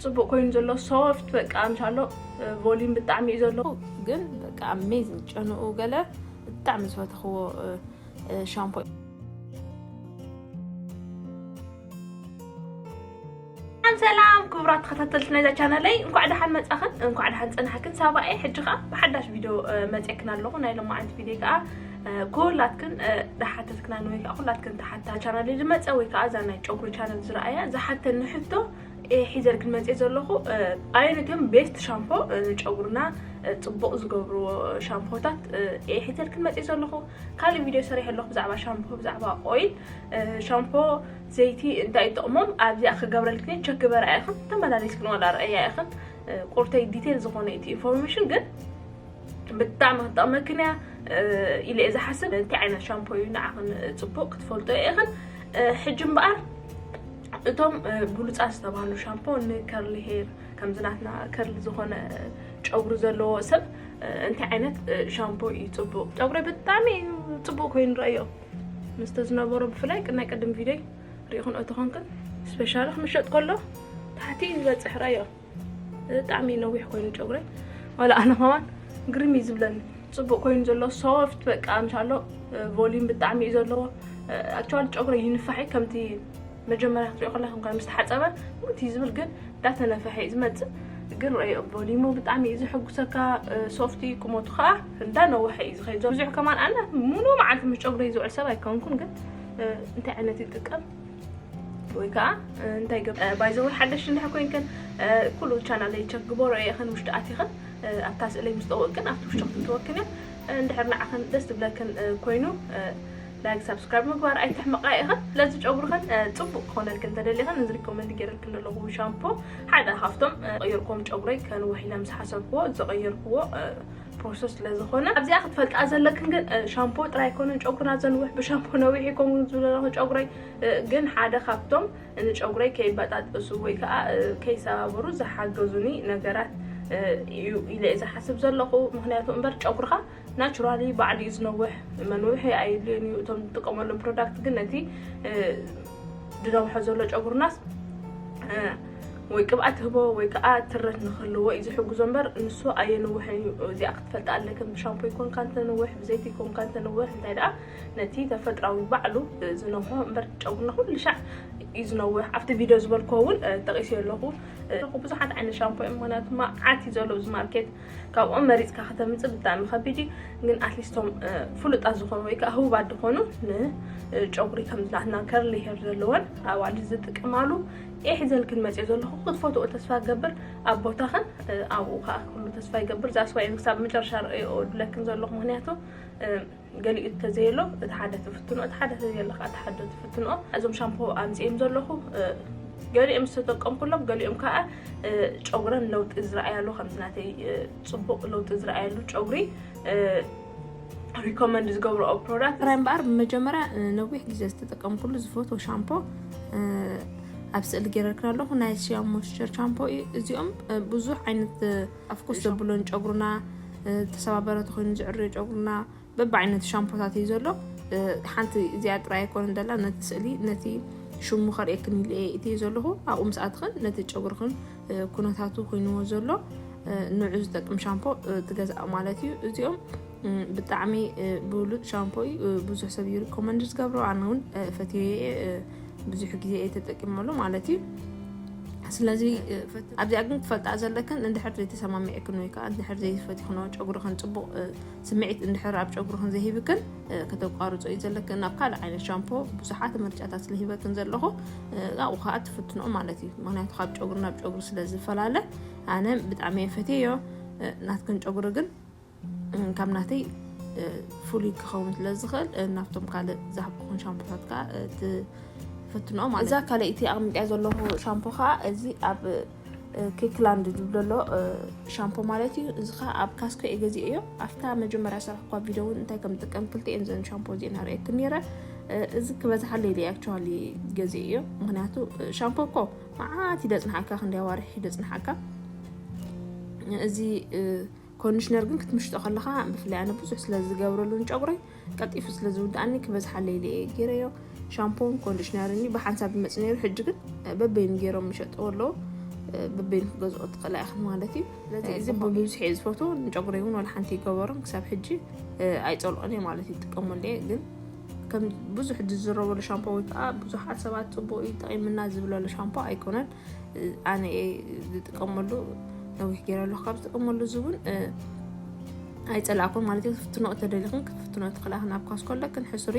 ጽቡቅ ኮይኑ ዘሎ ሶፍት በቃ ምሻሎ ቮሊም ብጣዕሚ እዩ ዘሎ። ግን በቃ ኣሜዚንግ ጨንኡ ገለ ብጣዕሚ ዝፈተኽዎ ሻምፖ። ሰላም ሰላም ክቡራት ተኸታተልቲ ናይዛ ቻናለይ፣ እንኳዕ ደሓን መጻኽን፣ እንኳዕ ደሓን ጸናሕክን። ሳባኤ ሕጂ ኸኣ ብሓዳሽ ቪድዮ መጽክን ኣለኹ። ናይ ሎማዓንቲ ቪድዮ ከኣ ኩላትክን ዝሓተትክናን ወይ ከኣ ኩላትክን ተሓታ ቻናለይ ዝመጸ ወይ ከኣ እዛ ናይ ጨጉሪ ቻነል ዝረኣያ ዝሓተኒ ሕቶ ሒዘልክን መጽእ ዘለኹ። ኣየነቶም ቤስት ሻምፖ ንጨጉርና ጽቡቕ ዝገብርዎ ሻምፖታት ሒዘልክን መጽእ ዘለኹ። ካልእ ቪድዮ ሰሪሐ ኣለኹ ብዛዕባ ሻምፖ፣ ብዛዕባ ኦይል። ሻምፖ፣ ዘይቲ እንታይ ይጠቕሞም ኣብዚኣ ክገብረልክን ቸክ ግበራ ኢኽን፣ ተመላሊስክን ዋላ ረኣያ ኢኽን። ቁርተይ ዲቴል ዝኾነ እቲ ኢንፎርሜሽን ግን ብጣዕሚ ክትጠቕመክን እያ ኢለ እየ ዝሓስብ። እንታይ ዓይነት ሻምፖ እዩ ንዓኽን ጽቡቕ ክትፈልጦ ኢኽን። ሕጂ እምበኣር እቶም ብሉጻት ዝተባህሉ ሻምፖ ንከርሊ ሄር፣ ከምዚ ናትና ከርሊ ዝኾነ ጨጉሪ ዘለዎ ሰብ እንታይ ዓይነት ሻምፖ እዩ ጽቡቕ? ጨጉሪ ብጣዕሚ እዩ ጽቡቕ ኮይኑ ረእዮ። ምስተ ዝነበሮ ብፍላይ ናይ ቅድም ቪድዮ ሪኢኹን እተኾንክን ስፔሻሊ ክምሸጥ ከሎ ታሕቲ እዩ ዝበጽሕ ረእዮ። ብጣዕሚ ነዊሕ ኮይኑ ጨጉረይ ዋላ ኣነ ከማን ግርም እዩ ዝብለኒ። ጽቡቅ ኮይኑ ዘሎ ሶፍት በቃ ምሻሎ ቮሊም ብጣዕሚ እዩ ዘለዎ። ኣክቹዋሊ ጨጉረይ ይንፋሕ እዩ ከምቲ መጀመርያ ክትሪኦ ከለኹም ከም ዝተሓጸበ ምንቲ ዝብል ግን እንዳተነፈሐ እዩ ዝመጽእ። ግን ረዮ ቮሊሙ ብጣዕሚ እዩ ዝሕጉሰካ። ሶፍቲ ቁመቱ ከዓ እንዳነወሐ እዩ ዝኸይድ ዘሎ። ብዙሕ ከማን ኣነ ሙሉ መዓልቲ ምስ ጨጉረይ ዝውዕል ሰብ ኣይኮንኩን ግን እንታይ ዓይነት ይጥቀም ወይ ከዓ እንታይ ገብ ባይዘወይ ሓደሽ እንድሕር ኮይንክን ኩሉ ቻናለይ ቸክ ግበሮ እየኽን ውሽጢ ኣቲኽን ኣብታ ስእለይ ምስ ጠወቅን ኣብቲ ውሽጢ ክትወክን እየ። እንድሕር ንዓኽን ደስ ትብለክን ኮይኑ ላይክ ሳብስክራይብ ምግባር ኣይትሕመቃ ኢኽን። ስለዚ ጨጉርኽን ጽቡቅ ክኾነልክን እንተደሊኽን እዚ ሪኮመንድ ገይረልክን ዘለኹ ሻምፖ ሓደ ካብቶም ቀይርኩም ጨጉረይ ከንውሕ ኢለ ምስ ሓሰብክዎ ዝቀየርክዎ ፕሮሰስ ስለ ዝኾነ ኣብዚኣ ክትፈልጣ ዘለክን ግን ሻምፖ ጥራይ ኣይኮነን ጨጉርና ዘንውሕ ብሻምፖ ነዊሕ ይኮን ዝብለለኹ ጨጉረይ ግን ሓደ ካብቶም ንጨጉረይ ከይበጣጠሱ ወይ ከዓ ከይሰባበሩ ዝሓገዙኒ ነገራት እዩ ኢለ እየ ዝሓስብ ዘለኹ። ምክንያቱ እምበር ጨጉርኻ ናቹራሊ ባዕሉ እዩ ዝነውሕ፣ መንውሒ ኣየድልዮን እዩ። እቶም ዝጥቀመሎም ፕሮዳክት ግን ነቲ ዝነውሖ ዘሎ ጨጉርናስ ወይ ቅብኣት ህቦ ወይ ከዓ ትረት ንክህልዎ እዩ ዝሕግዞ እምበር ንሱ ኣየንውሕን እዩ። እዚኣ ክትፈልጣ ኣለክን። ብሻምፖ ይኮንካ እንተንውሕ፣ ብዘይቲ ይኮንካ እንተንውሕ፣ እንታይ ደኣ ነቲ ተፈጥራዊ ባዕሉ ዝነውሖ እምበር ጨጉርና ኩሉ ሻዕ እዩ ዝነውሕ። ኣብቲ ቪድዮ ዝበልክዎ እውን ጠቂሰ ኣለኹ። ብዙሓት ዓይነት ሻምፖ እዮም፣ ምክንያቱ መዓት እዩ ዘሎ ኣብዚ ማርኬት። ካብኦም መሪፅካ ከተምፅእ ብጣዕሚ ከቢድ እዩ። ግን ኣትሊስቶም ፍሉጣት ዝኾኑ ወይ ከዓ ህቡባት ዝኾኑ ንጨጉሪ ከም ዝናትና ከርሊ ሄር ዘለወን ኣዋልድ ዝጥቀማሉ እየ ሒዘልክን መፅእ ዘለኹ። ክትፈትዎ ተስፋ ገብር ኣብ ቦታኽን ኣብኡ ከዓ ኩሉ ተስፋ ይገብር። ዛስዋይ ክሳብ መጨረሻ ርእዮ ድለክን ዘለኹ ምክንያቱ ገሊኡ ተዘየሎ እቲ ሓደ ትፍትኖ፣ እቲ ሓደ ተዘየሎ ከዓ እቲ ሓደ ትፍትኖ። እዞም ሻምፖ ኣምፅእም ዘለኹ ገሊኦም ዝተጠቀምኩሎም፣ ገሊኦም ከዓ ጨጉረን ለውጢ ዝረኣያሉ ከምዚ ናተይ ፅቡቅ ለውጢ ዝረኣያሉ ጨጉሪ ሪኮመንድ ዝገብረኦ ፕሮዳክት ራይ እምበኣር ብመጀመርያ ነዊሕ ግዜ ዝተጠቀምኩሉ ዝፈትዎ ሻምፖ ኣብ ስእሊ ገይረልክን ኣለኹ ናይ ሲያ ሞይስቸር ሻምፖ እዩ። እዚኦም ብዙሕ ዓይነት ኣፍኩስ ዘብሎን ጨጉርና ተሰባበረ ተኮይኑ ዝዕርዮ ጨጉርና በብዓይነቱ ሻምፖታት እዩ ዘሎ። ሓንቲ እዚኣ ጥራይ ኣይኮነን ደላ ነቲ ስእሊ ነቲ ሽሙ ከርእየክን ኢለ እየ እትየ ዘለኹ። ኣብኡ ምስ ኣትኽን ነቲ ጨጉርኽን ኩነታቱ ኮይንዎ ዘሎ ንዑ ዝጠቅም ሻምፖ ትገዝኣ ማለት እዩ። እዚኦም ብጣዕሚ ብሉፅ ሻምፖ እዩ። ብዙሕ ሰብ እዩ ሪኮመንድ ዝገብሮ፣ ኣነ እውን ፈትየ ብዙሕ ግዜ እየ ተጠቂመሉ ማለት እዩ። ስለዚ ኣብዚኣ ግን ክፈልጣ ዘለክን እንድሕር ዘይተሰማሚዕክን ወይ ከዓ እንድሕር ዘይፈቲኽኖ ጨጉርኽን ፅቡቕ ስምዒት እንድሕር ኣብ ጨጉርኽን ዘይሂብክን ከተቋርፆ እዩ ዘለክን። ናብ ካልእ ዓይነት ሻምፖ ብዙሓት ምርጫታት ስለሂበክን ዘለኹ ኣብኡ ከዓ ትፍትኖ ማለት እዩ። ምክንያቱ ካብ ጨጉሪ ናብ ጨጉሪ ስለ ዝፈላለ ኣነ ብጣዕሚ እየ ፈትየዮ። ናትክን ጨጉሪ ግን ካብ ናተይ ፍሉይ ክኸውን ስለ ዝኽእል ናብቶም ካልእ ዝሃብኩኹን ሻምፖታት ከዓ ትፍትኖ ማለት እዛ ካልኣይቲ ኣቕሚጥያ ዘለኹ ሻምፖ ከዓ እዚ ኣብ ኬክላንድ ዝብሎ ኣሎ ሻምፖ ማለት እዩ። እዚ ከዓ ኣብ ካስኮ እየ ገዚኦዮ። ኣብታ መጀመርያ ሰራሕኳ ቪድዮ እውን እንታይ ከም ዝጥቀም ክልቲኤን ዘን ሻምፖ እዚኤን ኣርእየክን ነይረ። እዚ ክበዝሓለይ ኢለ ኣክቹዋሊ ገዚኦዮ። ምክንያቱ ሻምፖ እኮ መዓት ይደፅንሓካ፣ ክንደይ ኣዋርሕ ይደፅንሓካ። እዚ ኮንዲሽነር ግን ክትምሽጦ ከለኻ ብፍላይ ኣነ ብዙሕ ስለ ዝገብረሉ ንጨጉረይ ቀልጢፉ ስለ ዝውድኣኒ ክበዝሓለይ ኢለ እየ ገይረዮ። ሻምፖን ኮንዲሽነርን ብሓንሳብ ይመፅ ነይሩ፣ ሕጂ ግን በበይኑ ገይሮም ይሸጥዎ ኣለዉ። ብበይኑ ክገዝኦ ትኽእላ ኢኽን ማለት እዩ። ስለዚ እዚ ብብዝሒ እየ ዝፈትዎ፣ ንጨጉረይ እውን ዋላ ሓንቲ ይገበሮን ክሳብ ሕጂ ኣይፀልኦን እየ ማለት እዩ፣ ይጥቀመሉ እየ። ግን ከም ብዙሕ ዝዝረበሉ ሻምፖ ወይ ከዓ ብዙሓት ሰባት ፅቡቅ እዩ ጠቂምና ዝብለሉ ሻምፖ ኣይኮነን። ኣነ እየ ዝጥቀመሉ፣ ነዊሕ ገይረ ኣለኹ ካብ ዝጥቀመሉ። እዚ እውን ኣይፀላእኩን ማለት እዩ። ክትፍትኖ እተደሊኽን ክትፍትኖ ትኽእላ ኢኽን። ኣብ ካስኮ ኣለክን ሕሱሪ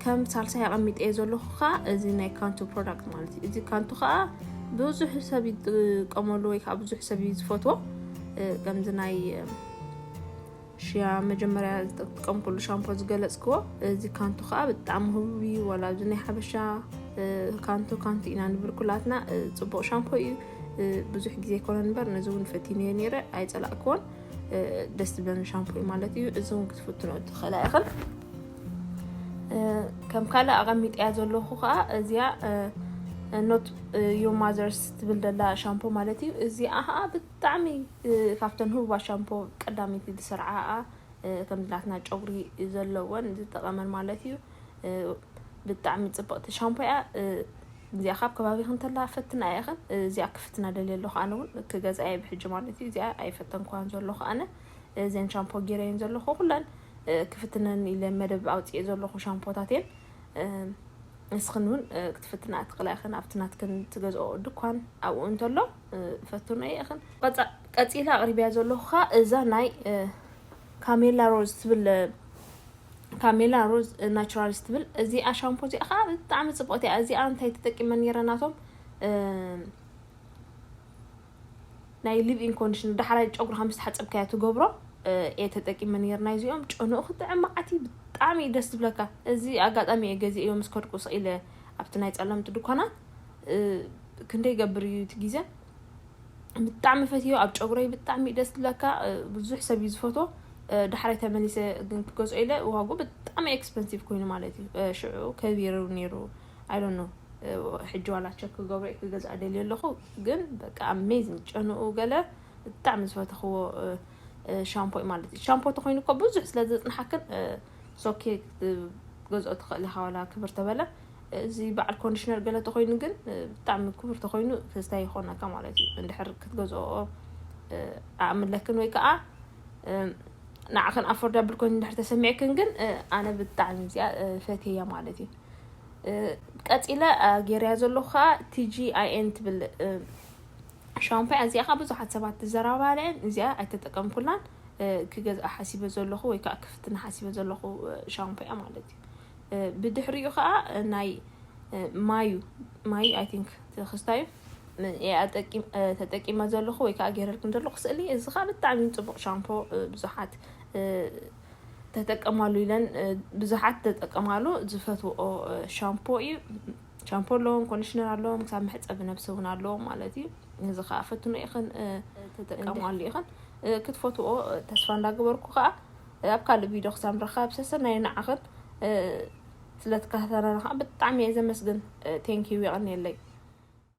ከም ሳልሳይ ኣቐሚጠ እየ ዘለኹ ከዓ እዚ ናይ ካንቱ ፕሮዳክት ማለት እዩ። እዚ ካንቱ ከዓ ብዙሕ ሰብ ይጥቀመሉ ወይ ከዓ ብዙሕ ሰብ እዩ ዝፈትዎ። ከምዚ ናይ ሽያ መጀመርያ ዝጥቀምኩሉ ሻምፖ ዝገለፅክዎ እዚ ካንቱ ከዓ ብጣዕሚ ህቡብ እዩ። ዋላ ኣብዚ ናይ ሓበሻ ካንቱ ካንቱ ኢና ንብል ኩላትና። ፅቡቅ ሻምፖ እዩ። ብዙሕ ግዜ ይኮነ እምበር ነዚ እውን ፈቲንዮ ነይረ፣ ኣይፀላእክዎን። ደስ ዝብለኒ ሻምፖ እዩ ማለት እዩ። እዚ እውን ክትፍትኖ ትኽእላ ኢኽን። ከም ካልእ ኣቐሚጠያ ዘለኹ ከዓ እዚኣ ኖት ዮር ማዘርስ ትብል ዘላ ሻምፖ ማለት እዩ። እዚኣ ከዓ ብጣዕሚ ካብተን ህቡባት ሻምፖ ቀዳመይቲ ዝሰርዓኣ፣ ከምዚ ናትና ጨጉሪ ዘለወን ዝጠቐመን ማለት እዩ። ብጣዕሚ ፅብቕቲ ሻምፖ እያ። እዚኣ ካብ ከባቢ ክንተላ ፈትና እያ ኸን እዚኣ ክፍትና ደልየ ኣለኹ። ኣነ እውን ክገዛ እየ ብሕጂ ማለት እዩ። እዚኣ ኣይፈተንኳን ዘለኹ ኣነ። እዘን ሻምፖ ገይረየን ዘለኹ ኩለን ክፍትነን ኢለ መደብ ኣውፅኤ ዘለኹ ሻምፖታት እየን። ንስኽን እውን ክትፍትና ትኽእላ ኢኽን ኣብቲ ናትክን ትገዝኦ ድኳን ኣብኡ እንተሎ ፈትኖ እየ ኢኽን። ቀፂላ ኣቕሪብያ ዘለኹ እዛ ናይ ካሜላ ሮዝ ትብል፣ ካሜላ ሮዝ ናቹራልስ ትብል። እዚኣ ሻምፖ እዚኣ ከዓ ብጣዕሚ ፅብቕቲ እያ። እዚኣ እንታይ ተጠቂመ ነይረ ናቶም ናይ ሊቭ ኢን ኮንዲሽነር፣ ዳሕራይ ጨጉርካ ምስ ተሓፀብካያ ትገብሮ እየ ተጠቂመ ነይር። ናይዚኦም ጨንኡ ክጥዕም መዓት እዩ፣ ብጣዕሚ እዩ ደስ ዝብለካ። እዚ ኣጋጣሚ እየ ገዚኤዮ ምስ ከድኩ ስቕ ኢለ ኣብቲ ናይ ፀለምቲ ድኳናት። ክንደይ ይገብር እዩ እቲ ግዜ፣ ብጣዕሚ ፈትዮ። ኣብ ጨጉረይ ብጣዕሚ እዩ ደስ ዝብለካ። ብዙሕ ሰብ እዩ ዝፈትዎ። ዳሕራይ ተመሊሰ ግን ክገዝኦ ኢለ ዋጉ ብጣዕሚ ኤክስፐንሲቭ ኮይኑ ማለት እዩ። ሽዑ ከቢሩ ነይሩ። I don't know፣ ሕጂ ዋላ ቸክ ክገብሮ እየ ክገዝኣ ደልየ ኣለኹ። ግን በቃ ኣሜዚንግ፣ ጨንኡ ገለ ብጣዕሚ ዝፈተኽዎ ሻምፖ እዩ ማለት እዩ። ሻምፖ ተኮይኑ እኮ ብዙሕ ስለ ዘፅንሓክን ሶኬ ክትገዝኦ ትኽእል ኢኻ፣ ዋላ ክብር ተበለ። እዚ በዓል ኮንዲሽነር ገለ ተኮይኑ ግን ብጣዕሚ ክቡር ተኮይኑ ክስታይ ይኾነካ ማለት እዩ። እንድሕር ክትገዝኦ ኣእምለክን ወይ ከዓ ንዓኽን ኣፎርዳብል ኮይኑ እንድሕር ተሰሚዕክን ግን ኣነ ብጣዕሚ እዚኣ ፈትየያ ማለት እዩ። ቀፂለ ገይረያ ዘለኹ ከዓ ቲ ጂ ኣይ ኤን ትብል ሻምፖ እያ። እዚኣ ከዓ ብዙሓት ሰባት ትዘራባለያን፣ እዚኣ ኣይተጠቀምኩላን። ክገዝኣ ሓሲበ ዘለኹ ወይ ከዓ ክፍትና ሓሲበ ዘለኹ ሻምፖ እያ ማለት እዩ። ብድሕሪኡ ከዓ ናይ ማዩ፣ ማዩ ኣይ ቲንክ ተክስታዩ ተጠቂመ ዘለኹ ወይ ከዓ ገይረልኩም ዘለኹ ስእሊ። እዚ ከዓ ብጣዕሚ ፅቡቅ ሻምፖ፣ ብዙሓት ተጠቀማሉ ኢለን፣ ብዙሓት ተጠቀማሉ ዝፈትውኦ ሻምፖ እዩ። ሻምፖ ኣለዎም፣ ኮንዲሽነር ኣለዎም፣ ክሳብ መሕፀቢ ነብሲ እውን ኣለዎም ማለት እዩ። እዚ ከዓ ፈትኖ ኢኽን፣ ተጠቀማሉ ኢኽን። ክትፈትዎ ተስፋ እንዳገበርኩ ከዓ ኣብ ካልእ ቪድዮ ክሳብ ንራኸብ ሰሰናዩ ንዓኽን። ስለትከታተላና ከዓ ብጣዕሚ እየ ዘመስግን። ቴንኪዩ፣ የቐንየለይ።